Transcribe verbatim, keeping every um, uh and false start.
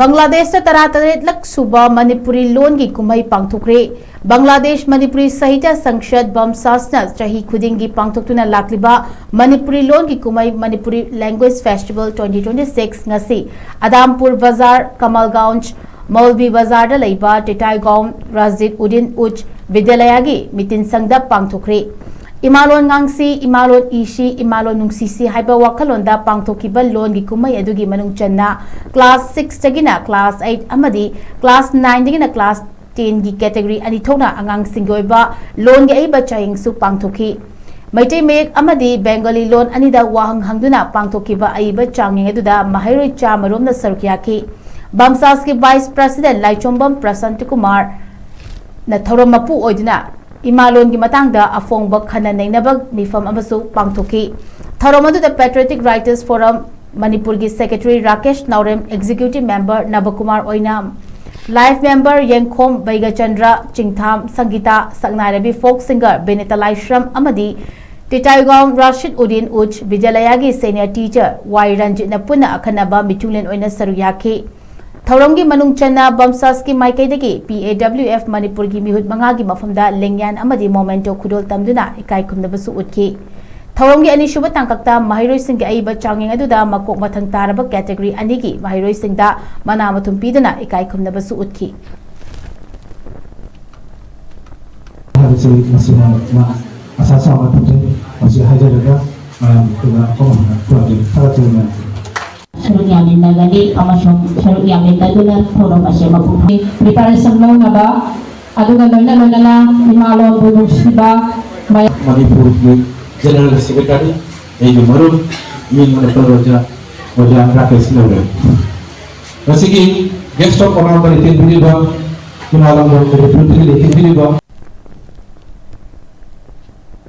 ꯕꯪꯒ꯭ꯂꯥꯗꯦꯁꯇ ꯇꯔꯥꯇꯔꯦꯠꯂꯛ ꯁꯨꯕ ꯃꯅꯤꯄꯨꯔꯤ ꯂꯣꯟꯒꯤ ꯀꯨꯝꯍꯩ ꯄꯥꯡꯊꯣꯛꯈ꯭ꯔꯦ꯫ ꯕꯪꯒ꯭ꯂꯥꯗꯦꯁ ꯃꯅꯤꯄꯨꯔꯤ ꯁꯥꯍꯤꯇ꯭ꯌ ꯁꯪꯁꯗ, ꯕꯝꯁꯥꯁꯅ ꯆꯍꯤ ꯈꯨꯗꯤꯡꯒꯤ ꯄꯥꯡꯊꯣꯛꯇꯨꯅ ꯂꯥꯛꯂꯤꯕ ꯃꯅꯤꯄꯨꯔꯤ ꯂꯣꯟꯒꯤ ꯀꯨꯝꯍꯩ Manipuri Language Festival twenty twenty-six ꯉꯁꯤ ꯑꯗꯥꯝꯄꯨꯔ ꯕꯖꯥꯔ, ꯀꯃꯜꯒꯥꯎꯟꯖ, ꯃꯧꯜꯕꯤ ꯕꯖꯥꯔꯗ ꯂꯩꯕ ꯇꯤꯇꯥꯏꯒꯥꯎꯟ ꯔꯥꯖꯤꯗ ꯎꯗꯤꯟ ꯎꯖ ꯕꯤꯗ꯭ꯌꯥꯂꯌꯥꯒꯤ ꯃꯤꯇꯤꯟ ꯁꯪꯗ ꯄꯥꯡꯊꯣꯛꯈ꯭ꯔꯦ꯫ ꯏꯃꯥꯂꯣꯟ ꯉꯥꯡꯁꯤ, ꯏꯃꯥꯂꯣꯟ ꯏꯁꯤ, ꯏꯃꯥꯂꯣꯟ ꯅꯨꯡꯁꯤꯁꯤ ꯍꯥꯏꯕ ꯋꯥꯈꯜꯂꯣꯟꯗ ꯄꯥꯡꯊꯣꯛꯈꯤꯕ ꯂꯣꯟꯒꯤ ꯀꯨꯝꯍꯩ ꯑꯗꯨꯒꯤ ꯃꯅꯨꯡ ꯆꯟꯅ class six ꯇꯒꯤꯅ class eight ꯑꯃꯗꯤ class nine ꯗꯒꯤꯅ class ten ꯒꯤ category ꯑꯅꯤ ꯊꯣꯛꯅ ꯑꯉꯥꯡꯁꯤꯡꯒꯤ ꯑꯣꯏꯕ ꯂꯣꯟꯒꯤ ꯑꯏꯕ ꯆꯥꯌꯦꯡꯁꯨ ꯄꯥꯡꯊꯣꯛꯈꯤ꯫ ꯃꯩꯇꯩ ꯃꯌꯦꯛ ꯑꯃꯗꯤ ꯕꯦꯡꯒꯂꯤ ꯂꯣꯟ ꯑꯅꯤꯗ ꯋꯥꯍꯪ ꯍꯪꯗꯨꯅ ꯄꯥꯡꯊꯣꯛꯈꯤꯕ ꯑꯏꯕ ꯆꯥꯡꯌꯦꯡ ꯑꯗꯨꯗ ꯃꯍꯩꯔꯣꯏ ꯆꯥꯝꯃ ꯔꯣꯝꯅ ꯁꯔꯨꯛ ꯌꯥꯈꯤ꯫ ꯕꯝꯁꯥꯁꯀꯤ vice president ꯂꯥꯏꯆꯣꯝꯕꯝ ꯄ꯭ꯔꯁꯥꯟꯇ ꯀꯨꯃꯥꯔꯅ ꯊꯧꯔꯝ ꯃꯄꯨ ꯑꯣꯏꯗꯨꯅ ꯏꯃꯥꯂꯣꯟꯒꯤ ꯃꯇꯥꯡꯗ ꯑꯐꯣꯡꯕ ꯈꯟꯅ ꯅꯩꯅꯕ ꯃꯤꯐꯝ ꯑꯃꯁꯨ ꯄꯥꯡꯊꯣꯛꯈꯤ꯫ ꯊꯧꯔꯝ ꯑꯗꯨꯗ Patriotic Writers Forum ꯃꯅꯤꯄꯨꯔꯒꯤ secretary ꯔꯥꯀꯦꯁ ꯅꯥꯎꯔꯦꯝ, executive member ꯅꯕꯀꯨꯃꯥꯔ ꯑꯣꯏꯅꯥꯝ, life member ꯌꯦꯡꯈꯣꯝ ꯕꯩꯒꯆꯟꯗ꯭ꯔ ꯆꯤꯡꯊꯥꯝ, ꯁꯪꯒꯤꯇꯥ ꯁꯛꯅꯥꯏꯔꯕꯤ, folk singer ꯕꯤꯅꯤꯇꯥ ꯂꯥꯏꯁ꯭ꯔꯝ ꯑꯃꯗꯤ ꯇꯤꯇꯥꯏꯒꯥꯎꯟ ꯔꯥꯁꯤꯗ ꯎꯗꯤꯟ ꯎꯖ ꯕꯤꯗ꯭ꯌꯥꯂꯌꯥꯒꯤ senior teacher ꯋꯥꯏ ꯔꯟꯖꯤꯠꯅ ꯄꯨꯟꯅ ꯑꯈꯟꯅꯕ ꯃꯤꯊꯨꯡꯂꯦꯟ ꯑꯣꯏꯅ ꯁꯔꯨꯛ ꯌꯥꯈꯤ꯫ ꯊꯧꯔꯝꯒꯤ ꯃꯅꯨꯡ ꯆꯟꯅ ꯕꯝꯁꯥꯁꯀꯤ ꯃꯥꯏꯀꯩꯗꯒꯤ P A W F ꯃꯅꯤꯄꯨꯔꯒꯤ ꯃꯤꯍꯨꯠ ꯃꯉꯥꯒꯤ ꯃꯐꯝꯗ ꯂꯦꯡꯌꯥꯟ ꯑꯃꯗꯤ memento ꯈꯨꯗꯣꯜ ꯇꯝꯗꯨꯅ ꯏꯀꯥꯏ ꯈꯨꯝꯅꯕꯁꯨ ꯎꯠꯈꯤ꯫ ꯊꯧꯔꯝꯒꯤ ꯑꯅꯤꯁꯨꯕ ꯇꯥꯡꯀꯛꯇ ꯃꯍꯩꯔꯣꯏꯁꯤꯡꯒꯤ ꯑꯏꯕ ꯆꯥꯡꯌꯦꯡ ꯑꯗꯨꯗ ꯃꯀꯣꯛ ꯃꯊꯪ ꯇꯥꯔꯕ category ꯑꯅꯤꯒꯤ ꯃꯍꯩꯔꯣꯏꯁꯤꯡꯗ ꯃꯅꯥ ꯃꯊꯨꯝ ꯄꯤꯗꯨꯅ ꯏꯀꯥꯏ ꯈꯨꯝꯅꯕꯁꯨ ꯎꯠꯈꯤ꯫ ꯍꯥꯏꯕꯁꯤ ꯃꯁꯤꯅ ꯑꯁꯥ ꯆꯥꯎꯅ ꯊꯝꯖꯩ꯫ ꯃꯁꯤ ꯍꯥꯏꯖꯔꯒ ꯃꯌꯥꯝ ꯄꯨꯟꯅ ꯑꯐꯝ ꯑꯐꯝꯕ ꯈꯨꯔꯨꯝꯖꯔꯤ꯫ ꯊꯥꯒꯠꯆꯔꯤ ꯃꯌꯥꯝ꯫ ꯁꯔꯨꯛ ꯌꯥꯃꯤꯟꯅꯒꯅꯤ ꯑꯃꯁꯨꯡ ꯁꯔꯨꯛ ꯌꯥꯃꯤꯟꯅꯗꯨꯅ ꯊꯧꯔꯝ ꯑꯁꯤ ꯃꯄꯨꯡ ꯐꯥꯅ preparation ꯂꯧꯅꯕ ꯑꯗꯨꯒ ꯂꯣꯏꯅ ꯂꯣꯏꯅꯅ ꯏꯃꯥꯂꯣꯟꯕꯨ ꯅꯨꯡꯁꯤꯕ ꯃꯌꯥꯝ ꯃꯅꯤꯄꯨꯔꯒꯤ General Secretary ꯑꯩꯒꯤ ꯃꯔꯨꯞ ꯃꯤꯡ ꯃꯅꯤꯄꯨꯔ ꯑꯣꯖꯥ ꯑꯣꯖꯥ ꯔꯥꯀꯦꯁ ꯅꯧꯔꯦ꯫ ꯉꯁꯤꯒꯤ Guest of Honour ꯂꯩꯇꯦꯡꯕꯤꯔꯤꯕ ꯏꯃꯥꯂꯣꯟꯕ ꯃꯅꯤꯄꯨꯔꯗꯒꯤ ꯂꯩꯇꯦꯡꯕꯤꯔꯤꯕ